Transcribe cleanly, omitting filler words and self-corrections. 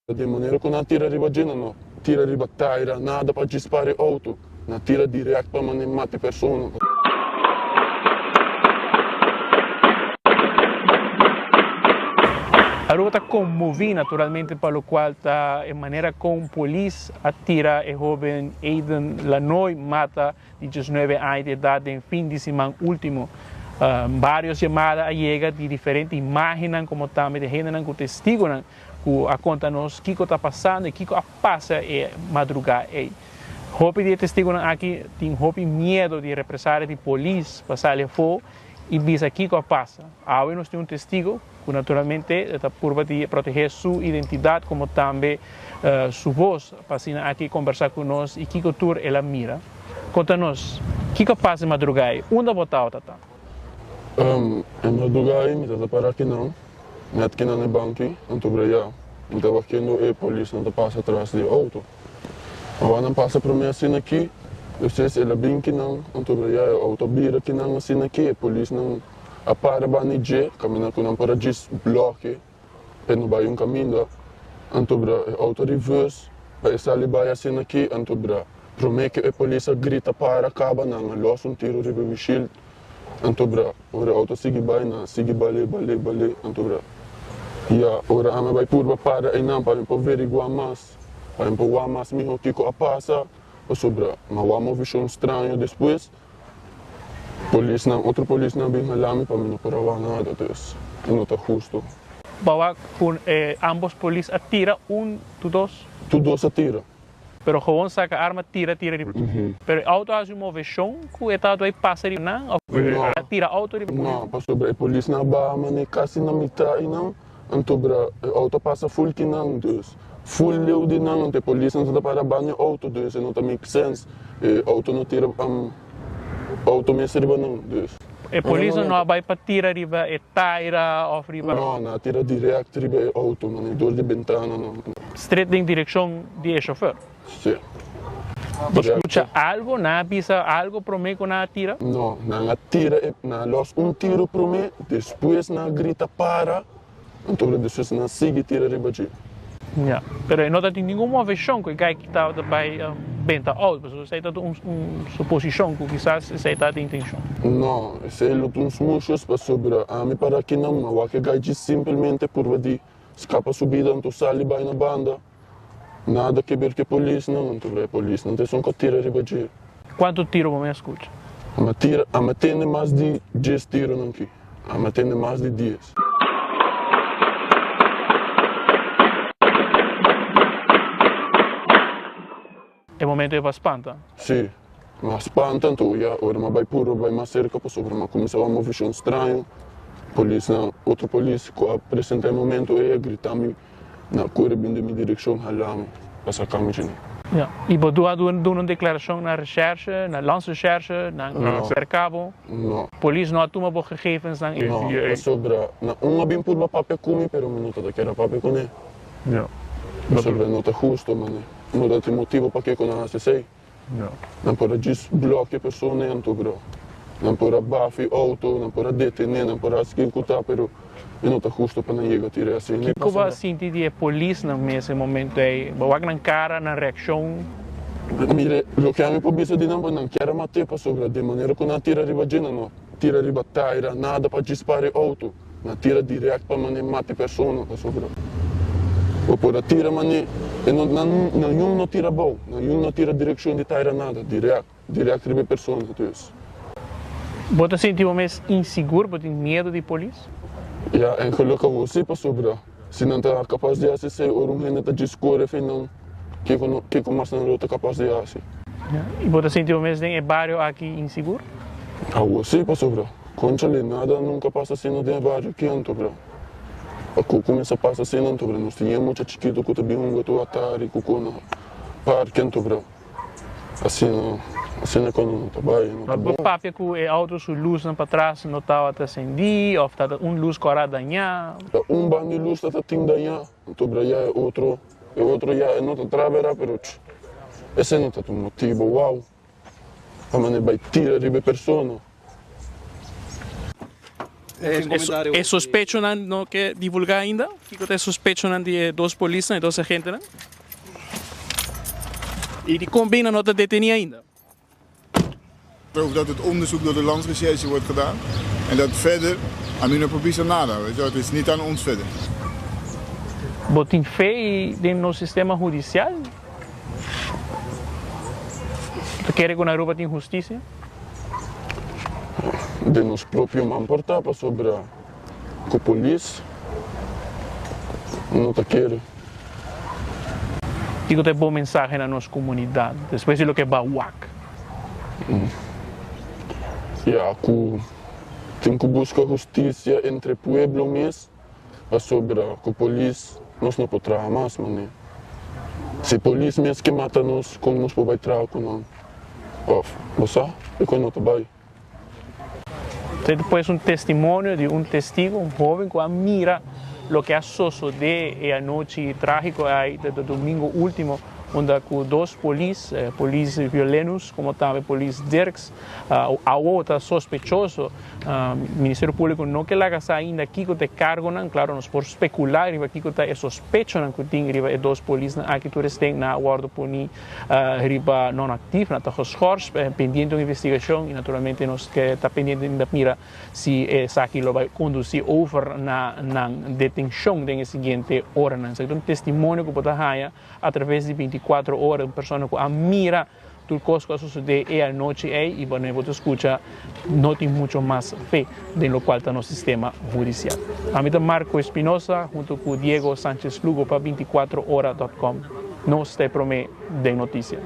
Di manera ku nan tira riba dje, nan no tira riba taira, nada pa djis para e outo, nan tira dirèkt pa manera mata e persona. Aruba ta konmoví naturalmente pa lokual ta e manera kon polis a tira e hóben Aiden Lanoy mata di diesnuebe aña di edat den fin di siman último. Vários yamada a yega di diferente imágennan komo tambe di hendenan ku testigonan ku a konta nos kiko ta pasando i kiko a pasa e madrugá ei. Hopi di e testigunan aki tin hopi miedu di represalia di polis pa sali afó i bisa kiko a pasa. Awe nos tin un testigu ku naturalmente ta purba di protegé su identidat komo tambe su bos pa asina aki kombersá ku nos i kiko tur el a mira. Konta nos, kiko a pasa e madrugá ei? Unda bo tabata ta? E madrugá ei mi tabata para akinan. Net ki nan e banki, anto bra ya. Mi ta wak kendo e polisnan ta pasa tras di e outo. Awa nan pasa prome asina aki, despues el a bin ki nan, anto bra ya e outo a bira ki nan asina aki, e polisnan a para banda dje, kaminda ku nan por a djis bloke pa e no bai un kaminda, anto bra e outo a reverse pa e sali bai asina aki, anto bra prome ku e polis a grita para kaba nan a los un tiro riba e windshield. Anto bra, ora auto sigui bai nan sigui bale bale bale anto bra ya ora ami bai purba para einan pa mi por verigua mas pa mi por wak mas miho kiko a pasa pasobra mi a wak movishon straño despues polisnan otro polisnan bin hala mi pa mi no por a wak nada dus e no ta husto. Bo a wak ku ambos polis a tira un tu dos? Tu dos a tira. Pero gewoon saca arma tira tira riba. Pero e auto haci un movecion cu e tato ey pasa riba nan of No. a tira auto riba polis? No, pasobra e polisnan a baha mane casi na mitad eynan, anto bra e auto a pasa full ki nan, dus full leu di nan, anto e polisnan ta para banda e auto, dus e no ta make sense, e auto no tira auto mes riba nan, dus. E polisnan no a bay pa tira riba e taira of riba. No, nan a tira direct riba e auto, mane door di bentana nan. Stret den direccion di e chofer. Si. Bo scucha algo? Nan a bisa algo prome cu nan a tira? No, nan a tira e, nan a los un tiro prome, despues nan a grita para, anto despues nan a sigui tira riba dje. Ya, pero e no ta tin ningun moveshon ku e guy ki tabata bai benta out, pasobra esei ta un suposishon ku kisas esei ta di intenshon. No, esei lo ta un smushos pasobra ami para kinan mi a wak e guy djis simpelmente purba di skapa su bida anto sali bai na banda, nada keber ku e polisnan, anto e polisnan ta esun ku a tira riba dje. Kuantu tiro bo mi a skucha? Ami a tira, ami a tende mas di dies tironan aki. Ami a tende mas di dies. E momento e pa spanta? Si, mi a spanta, anto ya ora mi a bai puru bai mas serka pasobra mi a kuminsá wak movishon straño. Polisnan, otro polis ku a presentá e momento ei a grita mi. Na kore bin den mi direkshon hala mi pa saka mi djini. Ja, i bo a duna un deklarashon na recherche, na landsrecherche, nan a serka bo? No. Polis no a tuma bo gegevensnan? No, pasobra na un a bin purba papia ku mi, pero mi no tabata kere papia kuné. Ja. Pasobra no ta husto, mane. No ta tin motibo pakiko nan hasi esei. Nan por a djis blokia persona anto bro. Nan por a bafi auto, nan por a detene, nan por a hasi kin ku ta, pero e no ta husto pa nan yega tira asina. Kiko bo a sinti di e polisnan mes e momento ei? Bo wak nan kara, nan reakshon? Mira, loke ami por bisa di nan, bo nan kier a mat'é pasobra den manera ku nan a tira riba dje, nan no tira riba taira, nada pa djis para e auto. Nan tira direct pa mane mata e persona pasobra bo por a tira mane e no nan nan yun no tira abou nan yun no tira direccion di taira nada direct direct riba e persona dus. Bo ta sinti bo mes insigur bo tin miedo di polis? Ya en gelukkig awor si pasobra si nan ta kapas di hasi esei ora un hende ta djis kore fin nan kiko no kiko mas nan lo ta kapas di hasi. Ya y bo ta sinti bo mes den e bario aki insigur? Awor si pasobra Conchale, nada nunca pasa asina den e bario aki anto bra. A cu cuminsa pasa asina anto bra. Nos tin e mucha chikito cu ta bin hunga tur atari cu cu na parke anto bra. Asina, asina cu no ta bay, no ta Bo bon. papia cu e auto su luznan patras no tabata cendi of tabata un luz cu a ra daña? Ta un banda di luz ta tin daña anto bra ya e otro, e otro ya e no ta trabera pero ch, esey no ta un motibo, wow. Pa mane bai tira riba e persona. E sospechonan no ke divulgá ainda? Kiko ta e sospechonan di e dos polisnan, e dos agentenan? I dikon bin nan no ta detení ainda? Over dat het onderzoek door de landsrecherche wordt gedaan en dat verder ami no por bisa nada, weet je wel, het is niet aan ons verder. Bo tin fe den nos sistema hudisial? Bo ta kere ku na Aruba tin hustisia? Den nos propio man por ta pasobra ku polis no ta kere. Kiko ta e bon mensahe na nos komunidat despues di loke ba wak? Ya ku tin ku buska hustisia entre pueblo mes pasobra ku polis nos no por traha mas mane. Si polis mes ke mata nos kon nos por bai traha ku nan? Of bo sa e kon no ta bai. Esei ta pues un testimonio di un testigo, un hoben ku a mira loke a sosode e anochi tragiko ai di domingo ultimo, unda ku dos polis, polis Violenus komo tambe polis Dirks, awo ta sospechoso. Ministerio Públiko no ke laga sa ainda kiko ta e kargonan, klaro nos por spekulá riba kiko ta e sospechonan ku tin riba e dos polisnan aki tur esten nan a wòrdu poni riba non actief, nan ta geschorst, pendiente un investigacion y naturalmente nos ke ta pendiente di mira si esaki lo bay conduci over na nan detencion den e siguiente oranan. Esaki ta un testimonio cu bo ta haya a traves di 24 ora, un persona cu a mira tur cos cu a sucede e anochi ey y bo ta scucha no tin mucho mas fe den locual ta nos sistema hudicial. Ami ta Marco Espinosa hunto cu Diego Sanchez Lugo pa 24 ora dot com. Nos ta e prome den noticia.